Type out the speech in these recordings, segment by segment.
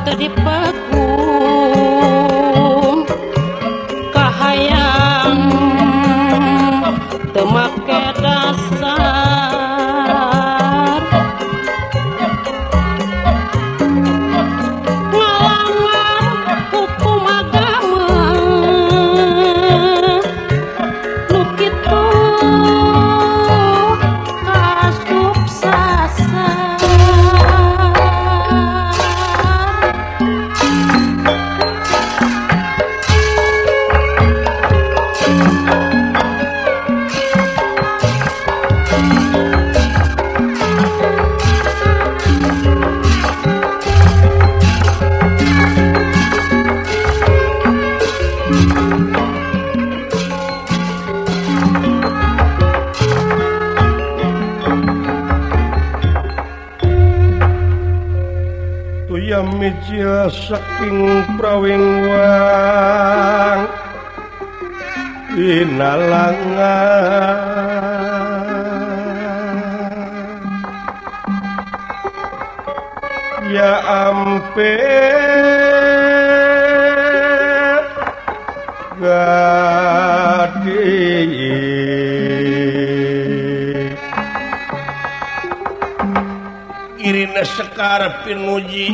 teu dipegung kahayang teu make dasar ngalanggar hukum agama nu kitu kasup sasar. Mijil saking prawingwang pinalangan ya ampe gadi Irina Sekar pinuji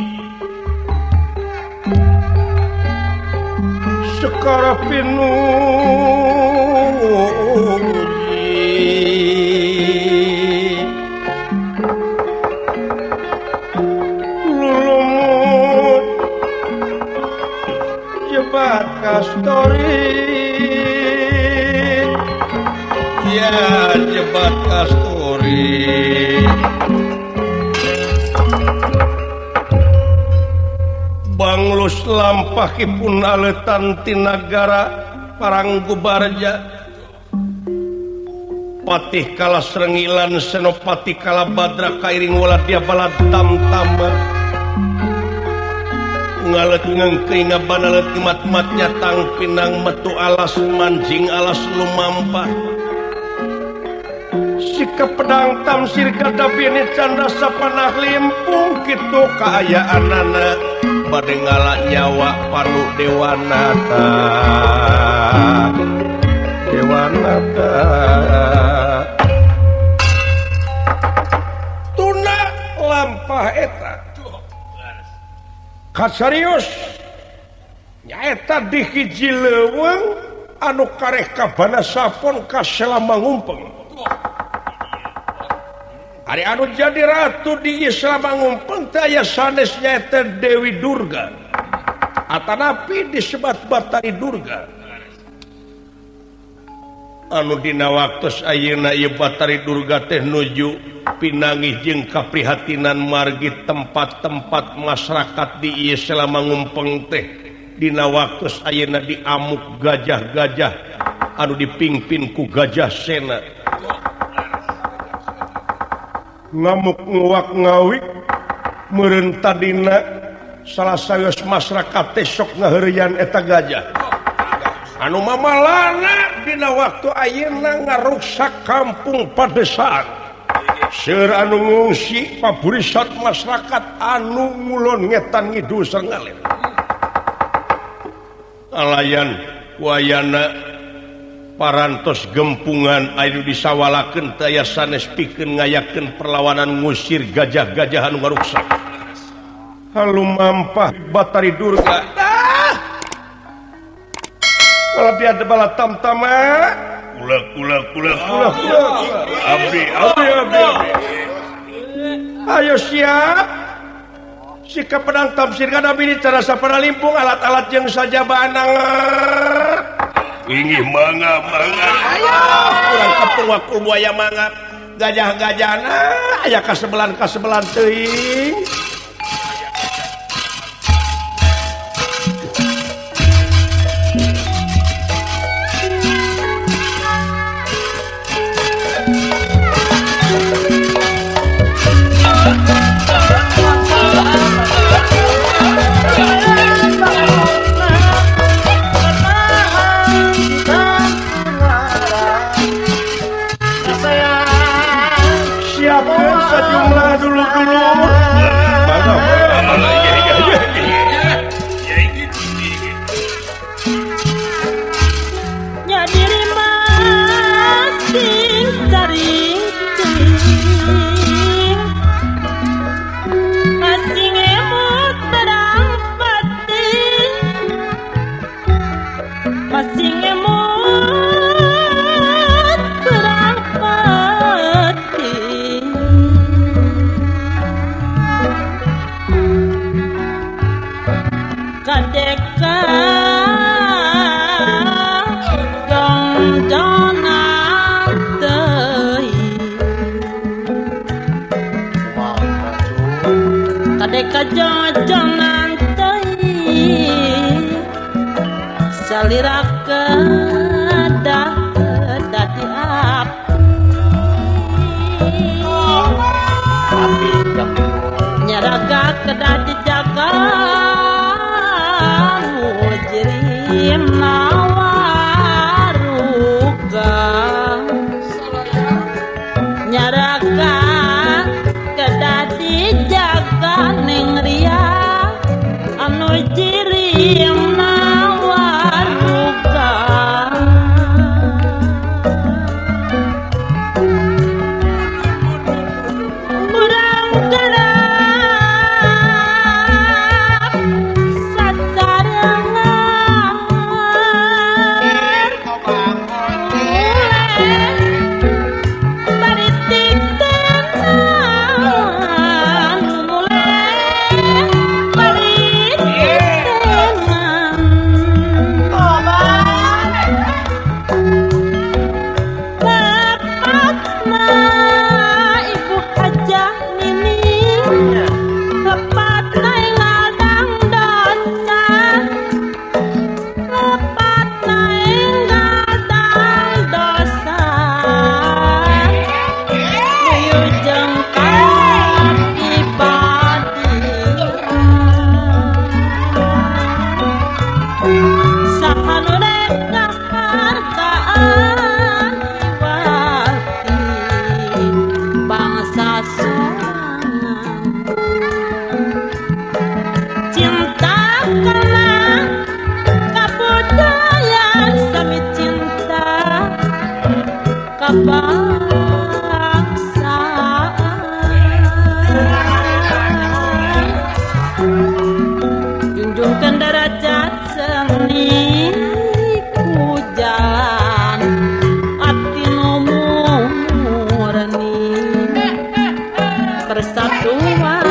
Sekar pinuji lulumut jebat kastori ya jebat kastori Banglus lampahipun aletan tinagara Paranggubarja Patih kala Srengilan Senopati kala Badra kairing waladya balad tamtama ngalet ngengkring ngabanalet mat-matnya tang pinang metu alas manjing alas lumampah sikap pedang tamsir kadapini canda sapanah limpung kitu kaayaanana bade ngala nyawa panu Dewanata Dewanata tuna lampah eta kasarius nyaeta di hiji leuweung anu kareh kabana sapon ka Selamangumpeng. Ari anu jadi ratu di Selamangumpeng teh aya sanes nyaeta Dewi Durga atanapi disebat Batari Durga anu dina waktos ayeuna ieu Batari Durga teh nuju pinangih jeung kaprihatinan margi tempat-tempat masyarakat di ieu Selamangumpeng teh dina waktos ayeuna diamuk gajah-gajah anu dipingpin ku Gajah Sena ngamuk nguak ngawik meureun tadina salah sawios masyarakat teh sok ngaheureyan eta gajah anu mamalana dina waktu ayeuna ngaruksak kampung padesaan seueur anu ngungsi paburisat masyarakat anu ngulon ngetan ngidul sareng ngalir alayan wayana parantos gempungan anu disawalakeun teu aya sanes pikeun ngayakeun perlawanan ngusir gajah-gajahan ngaruksak halumampah Batari Durga kalau dia ada bala tamtama kula kula kula kula kula abdi abdi abdi ayo siap sikap pedang tamsir kada bini cara sapana limpung alat-alat yang saja banang inggih mangga mangga ayo urang kampung wakul buaya mangga gajah-gajahna aya kasebelan-kasebelan teuing. Siapkan sejumlah dulu-dulu. Salira kedah dadi api nyaraga kedah dijaga mujrim nawaruga nyaraga kedah dijaga ning ria anu jirim nawaruga urang kerap sasarengan bari titenan mulai bari titenan Lepatna Ibu Hajah Nini lepatna ngadang dosa lepatna ngadang dosa Wilujeng kapribadian saha nu rek ngahargaan iwati bangsa sorangan cinta kana kabudayaan sami cinta kabangsaan junjungkeun derajat seni ku jalan ati nu murni persatuan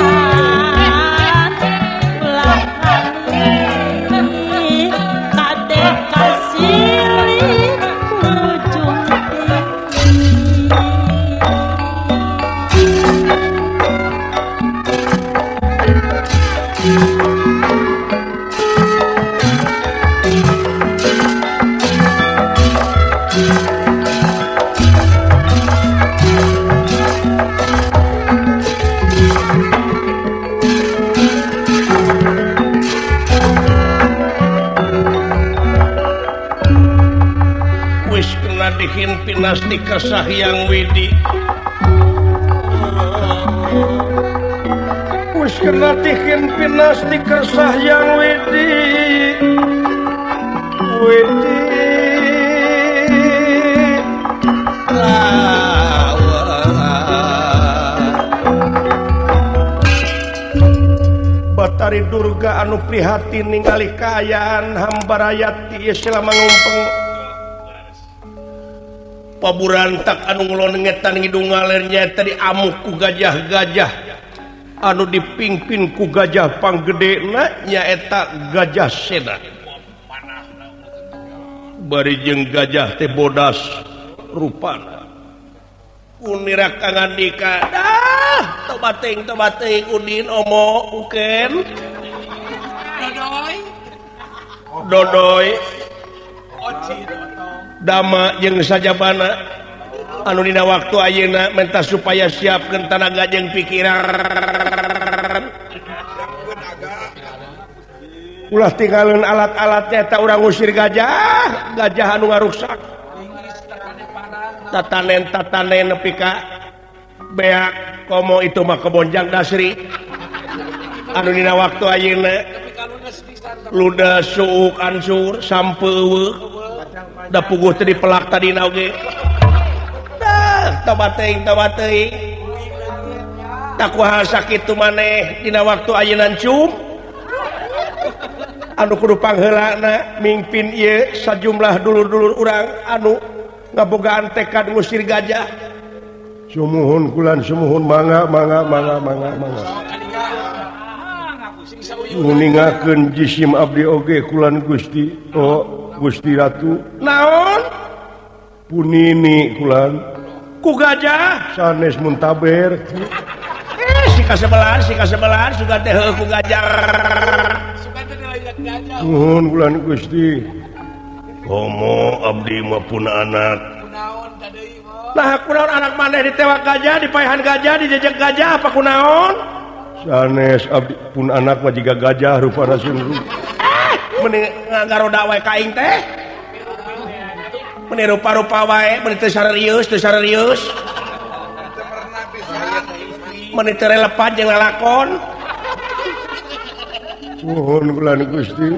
ulah lali kade kasilih ku junti. Wis kena dihimpin Nastika Sahyang Widi wis kena dihimpin Nastika Sahyang Widi Widi Batari Durga anu prihatin ningali kaayaan hambarayat ieu selama ngumpeng paburantak anu ngulon ngetan ngidung ngaler nyaeta diamuk ku gajah-gajah anu dipimpin ku gajah panggedena nyaeta Gajah Sena bari jeung gajah teh bodas rupana unira kangandika dah tobat teuing udin omo uken dodoy dama jeung sajabana anu dina waktu ayeuna menta supaya siapkeun tanaga jeung pikiran ulah tinggalkeun alat-alatnya eta urang ngusir gajah gajah anu ngaruksak tatanen nepi ka beak komo itu mah kebonjang dasri anu dina waktu ayeuna ludas suuk ansur sampe eueuh da puguh teh dipelak tadina oge dah tobat teuing takuha sakitu maneh dina waktu ayeuna cum anu kudu pangheulana mingpin ieu sajumlah dulur-dulur urang anu ngabogaan tekad ngusir gajah sumuhun kulan sumuhun mangga mangga mangga mangga mangga nguningakeun jisim abdi oge kulan Gusti oh Gusti Ratu naon punini kulan ku gajah sanes muntaber si kasebelahan sugan teh heuh ku gajah sugan teh dilayak gajah nuhun kulan Gusti Komo abdi mah pun anak. Nah kunaon anak maneh ditewak gajah, dipaehan gajah, dijejek gajah apa kunaon? Sanes abdi pun anak mah jiga gajah rupana sieun. Meni ngagaroda wae ka aing teh. Meni rupa-rupa wae, meni teu sarerius, teu sarerius. Meni teu relevan jeung lalakon. Nuhun kula Gusti.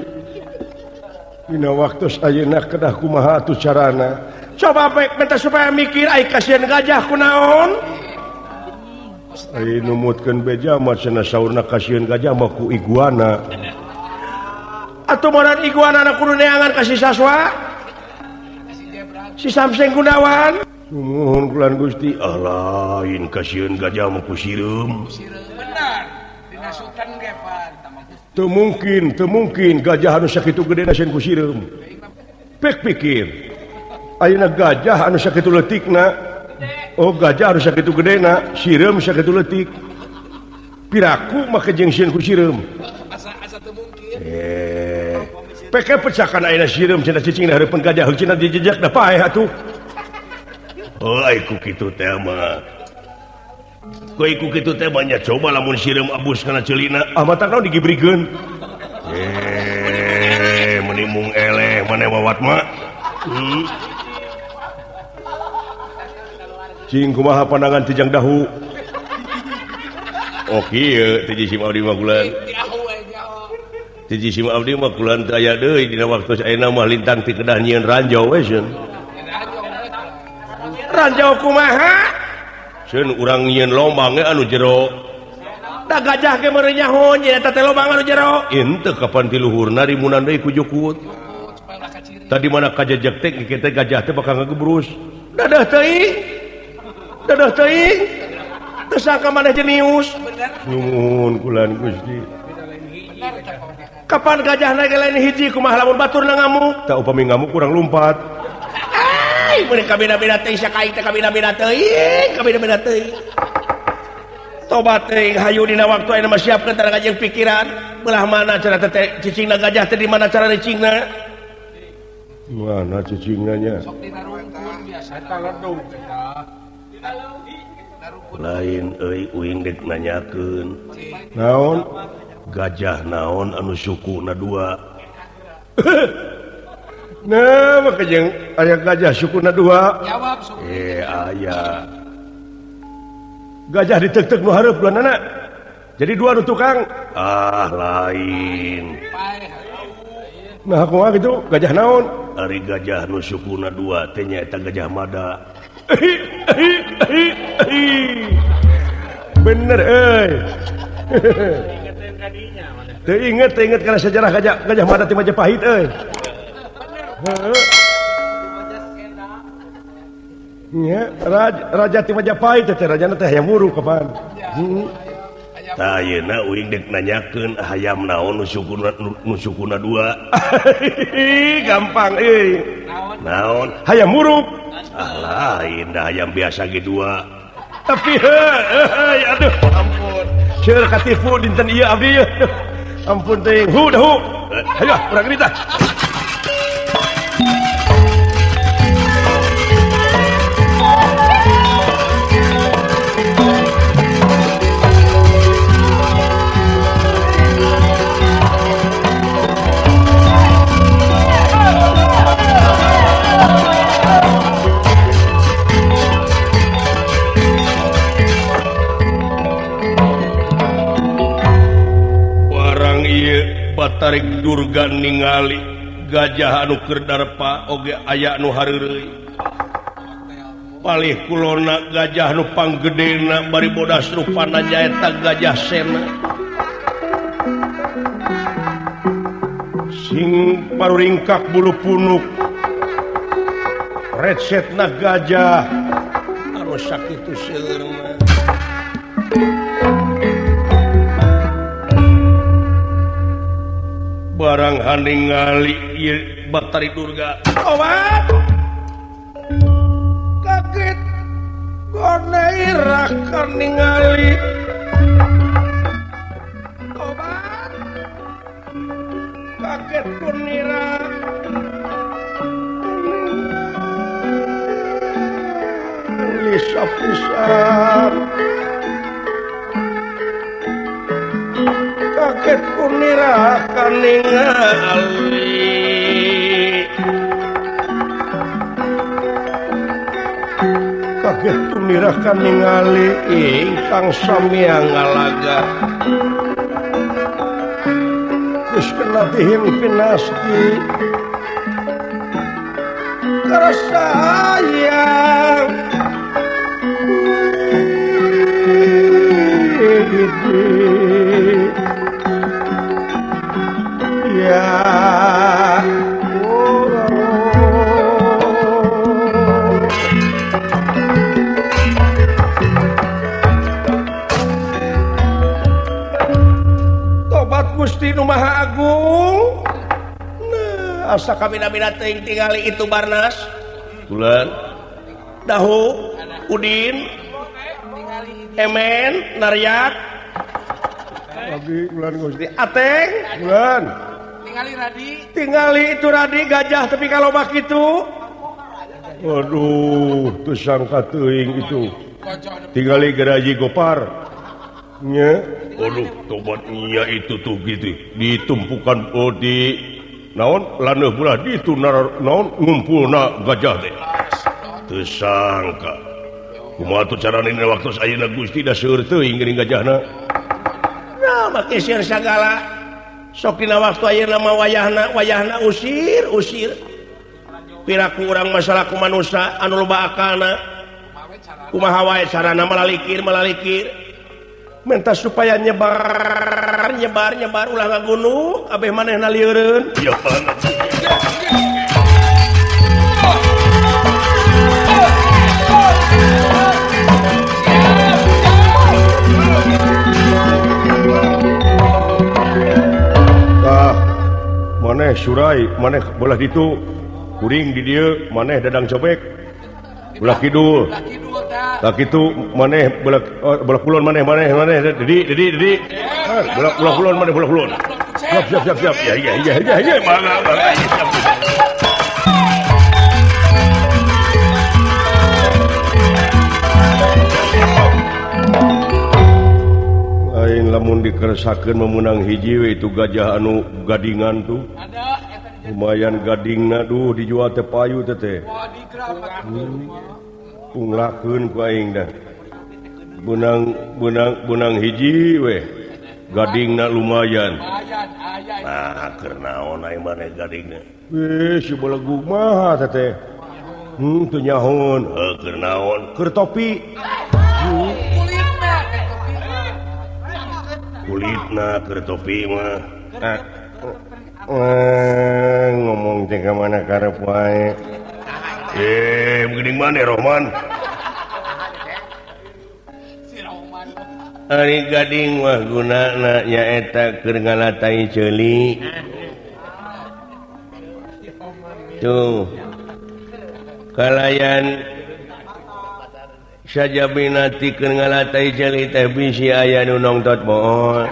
Dina waktu ayeuna kedah kumaha atuh carana? Coba baik minta supaya mikir ai kasihan gajah kunaon? Ai numutkeun beja mah cenah saurna kasihan gajah mah ku iguana. Atuh moran iguana na kudu neangan ka si saswa? Si Samseng Gunawan. Nuhun kula Gusti. Ah lain kasihan gajah mah ku sireum. Benar. Dina sultan ge pan. Teu mungkin gajah anu sakitu gedena sieun ku sireum. Pek pikir. Ayeuna gajah anu sakitu leutikna, oh gajah anu sakitu gedena, sireum sakitu leutik. Piraku make jeung sieun ku sireum. Asa teu mungkin. Pek pecakan ayeuna sireum cenah cicing di hareupeun gajah heung cenah dijejak da paeh atuh. Oh ai ku kitu teh mah. Ku kitu teh banyak coba lamun sireum abus kana ceulina ah mata naon digibrikeun. Meni mung eleh maneh wawat mah. Cing kumaha pandangan ti Jang Dahu? Oh kieu ti Sim abdi mah kulan. Ti Sim abdi mah kulan teu aya deui dina waktu ayeuna mah lintang ti kedah nyieun ranjau we sieun. Ranjau kumaha? Sieun urang nyieun lombang ge anu jero. Da gajah ge meureun nyaho nya eta teh lombang anu jero. Henteu kapan ti luhurna rimunan deui ku jukut. Tadi mana kajejek teh kieu teh gajah teh bakal ngagebrus. Dadah teuing. Dadah teuing. Teu sangka maneh jenius. Nuhun kulan Gusti. Kapan gajahna ge lain hiji kumaha lamun baturna ngamuk? Tah upami ngamuk kurang lumpat. Ai meuni kabeda-beda teh sia ka aing teh kabeda-beda teuing, kabeda-beda teuing. Tobat teuing hayu dina waktu ayeuna mah siapkeun tara jeung pikiran. Belah mana cara teh cicingna gajah teh di mana cara cicingna? Mana cicingna nya? Sok dina rungkun biasa eta ledung eta. Lain euy uing deuk nanyakeun. Naon? Gajah naon anu sukuna dua? Nah, maka jeung aya gajah sukuna dua. Jawab suku. Aya. Gajah diteuk-teuk nu hareup duanana. Jadi dua nu tukang. Ah, lain. Nah, kumaha kitu? Gajah naon? Ari gajah nu sukuna dua teh nyaeta gajah mada. Bener euy. Teu inget kana sejarah gajah mada ti Majapahit euy. Nya raja ti Majapahit teh rajana teh hayam wuruk kapan. Tah ayeuna uing deuk nanyakeun hayam naon nu sukuna dua. Gampang euy. Naon? Hayam wuruk. Ah lain dah hayam biasa ge dua. Tapi heuh aduh ampun. Seur katipu dinten ieu abdi ieu. Ampun teuing. Hu dahu. Hayu urang geuning tah. Batarik Durga ningali gajah anu keur darpa oge aya nu hareureuy. Palih kulona gajah nu panggedena bari bodas rupana nyaeta gajah sena. Sing paruringkak bulu punuk. Recetna gajah anu sakitu seueurna. Barang haningali ieu Batari Durga. Obat. Kaget goneira keur ningali. Obat. Kaget kunira. Gelisah pisan kaget kunira kaningali kaget kunira kaningali ingkang samya ngalaga geus kena dihimpinasti karasa hayang ya tobat Gusti Nu Maha Agung. Nah, asa kamina-mina teuing tingali itu Barnas Bulan Dahu Udin Emen Naryak lagi bulan Gusti Ateng bulan tingali Radi tingali itu Radi gajah tapi kalau bak itu waduh tuh sangka teuing itu tingali geraji Gopar nya waduh tobatnya itu tuh gitu ditumpukan oh di naon laneuh belah ditu naon ngumpulna gajah teh teu sangka kumaha tuh carana dina waktu ayeuna Gusti da seueur teuing geuning gajahna. Nah make seueur sagala sok dina waktu ayeuna mah wayahna wayahna usir usir piraku urang masalah ku manusa anu loba akalna kumaha wae carana malalikir malalikir minta supaya nyebar nyebar nyebar ulah ngagunung kabeh manehna lieureun. Tah maneh surai maneh belah ditu kuring di dieu maneh dadang cobek belah kidul. Tak itu maneh belah belah kulon maneh maneh maneh dedi dedi dedi belah belah kulon maneh belah kulon siap siap siap siap ya ya ya ya ya mangga mangga siap. Lain lamun dikeresakeun memenang hiji we itu gajah anu gadingan tuh lumayan gadingna duh dijual teh payu teh teh. Punglakeun ku aing dah. Benang benang benang hiji weh. Gadingna lumayan. Nah, keur naon aing maneh gadingna? Weh, si belegug mah teh teh. Teu nyahoon. Heuh, keur naon? Keur topi. Kulitna keur topi. Kulitna keur topi mah. Ngomong teh ka mana karep wae. Geuning mana Rohman? Ari gading mah gunana nyaeta keur ngalatai ceuli. Tuh. Kalayan sajabina ti keur ngalatai ceuli teh bisi aya nu nongtot bool.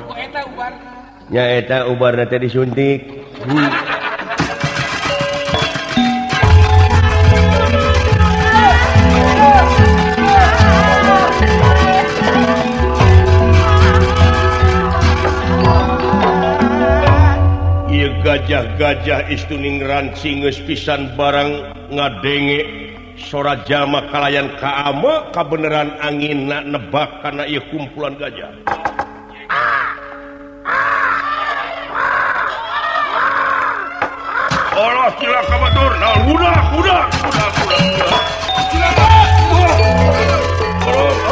Nyaeta ubarna teh disuntik. Gajah-gajah istuning rancing geus pisan barang ngadenge sora jalma kalayan kaame kabeneran anginna nebak kana ieu kumpulan gajah. Allah cilaka batur, naon budak budak budak budak budak. Cilaka. Aduh,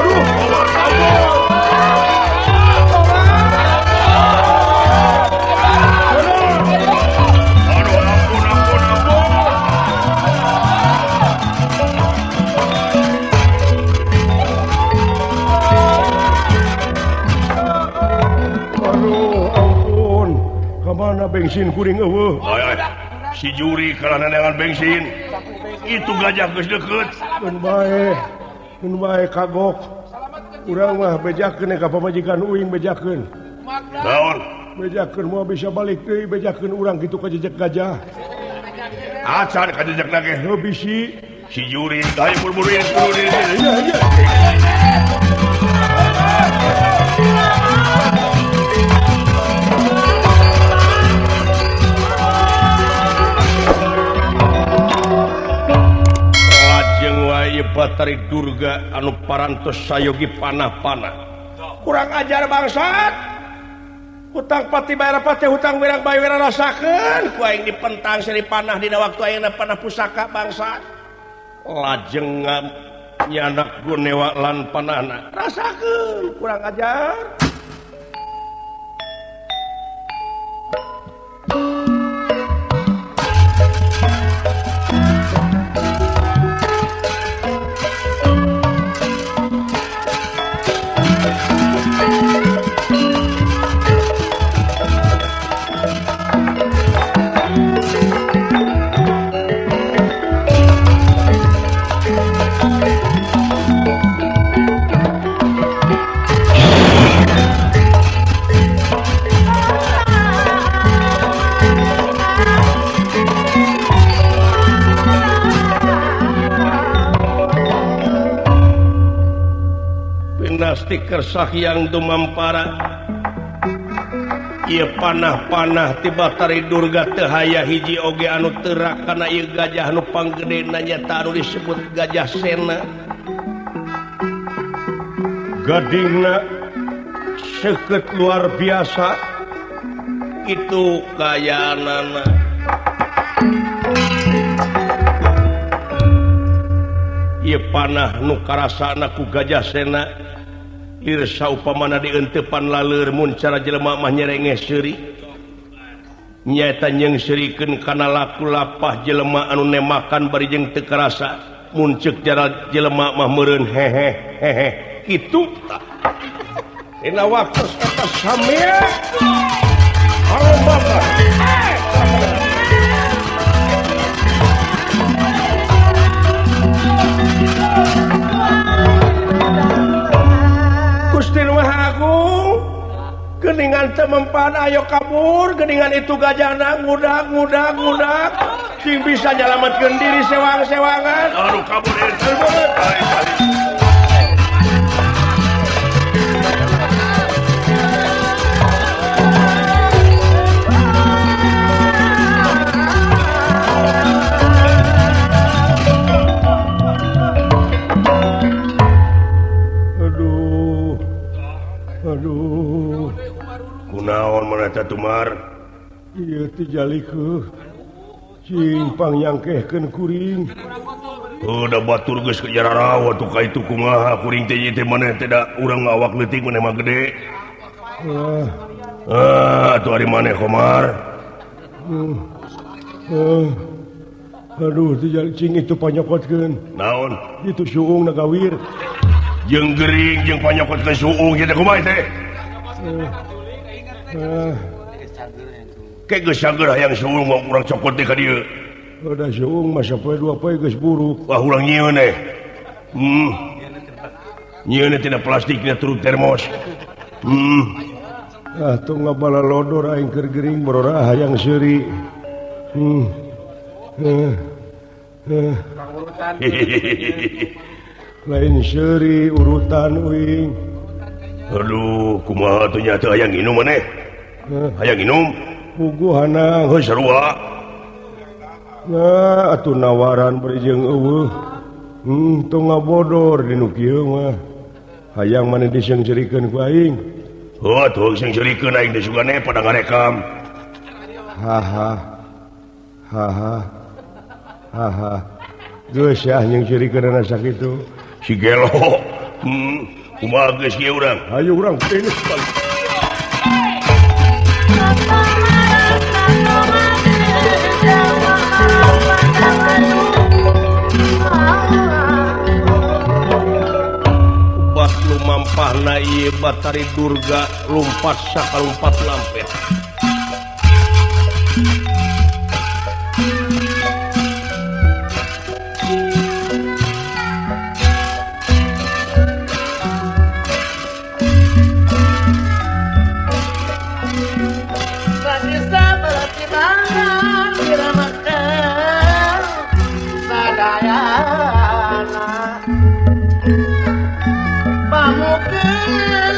aduh, aduh. Mana bensin kuring eueuh. Si juri kalah neangan bensin. Itu gajah geus deukeut. Keun bae. Keun bae kagok. Urang mah bejakeun ka pamajikan uing bejakeun. Naon? Bejakeun moal bisa balik deui bejakeun urang kitu ka jejak gajah. Acan ka jejak ge heuh bisi. Si juri ayo buru-buru ya buru. Lajeng wae Batari Durga anu parantos sayogi panah-panah. Kurang ajar bangsat. Hutang pati bayar pati hutang wirang bae wirang rasakeun ku aing dipentang seri panah dina waktu ayeuna panah pusaka bangsat. Lajeng nyanak gunewa lan panahna rasakeun kurang ajar. Stiker Sahyang dumampara ieu panah-panah ti Batari Durga teu haya hiji oge anu teurak kana ieu gajah nu panggedena nyata anu disebut Gajah Sena. Gadingna seukeut luar biasa itu kayaanana. Ieu panah nu karasana ku Gajah Sena Irsa upamana dientepan laleur mun cara jelema mah nyerengeh seuri nyaeta nyeungseurikeun kana laku lapah jelema anu nemakan bari jeung teu karasa mun ceuk cara jelema mah meureun hehe hehe kitu tah dina waktu eta samea halo bapak. Gusti Maha Agung geningan teu mempan ayo kabur geningan itu gajahna ngudak ngudak ngudak sing bisa nyalametkeun diri sewang-sewangan aduh kabur itu. Aduh, kunaon mana teh tumar? Ieu teh jalikeun cing pangyangkehkeun kuring. Heuh da batur geus kejararawa tuh ka itu kumaha kuring teh ieu teh maneh teh da urang awak leutik maneh mah gede. Ah, atuh ari maneh Komar. Aduh, teh cing itu panyokotkeun. Naon? Itu suung nagawir. Jeung gering jeung panyokotkeun suung ieu teh kumaha teh? Ke geus sageurah hayang suung mah urang cokot teh ka dieu. Udah suung mah sapoe dua poe geus buruk. Wah urang nyieun teh. Nyieun tina plastik tina turun termos. Ah tong ngabala lodor aing keur gering borora hayang seuri. Lain seuri urutan uing. Aduh, kumaha tuh nya teu hayang nginum maneh? Hayang nginum? Puguhana heuh sarua. Nah, atuh nawaran bari jeung eueuh. Tong ngabodor di nu kieu mah. Hayang maneh diseungseurikeun ku aing. Heuh, atuh seungseurikeun aing teh sugane pada ngarekam. Haha. Haha. Haha. Geus yah nyeungseurikeunana sakitu. Si gelo. Kumaha geus ieu urang? Hayu urang finish balik. Ubah lumampahna ieu Batari Durga lumpat sakalumpat lampet. Sadaya. Thank you.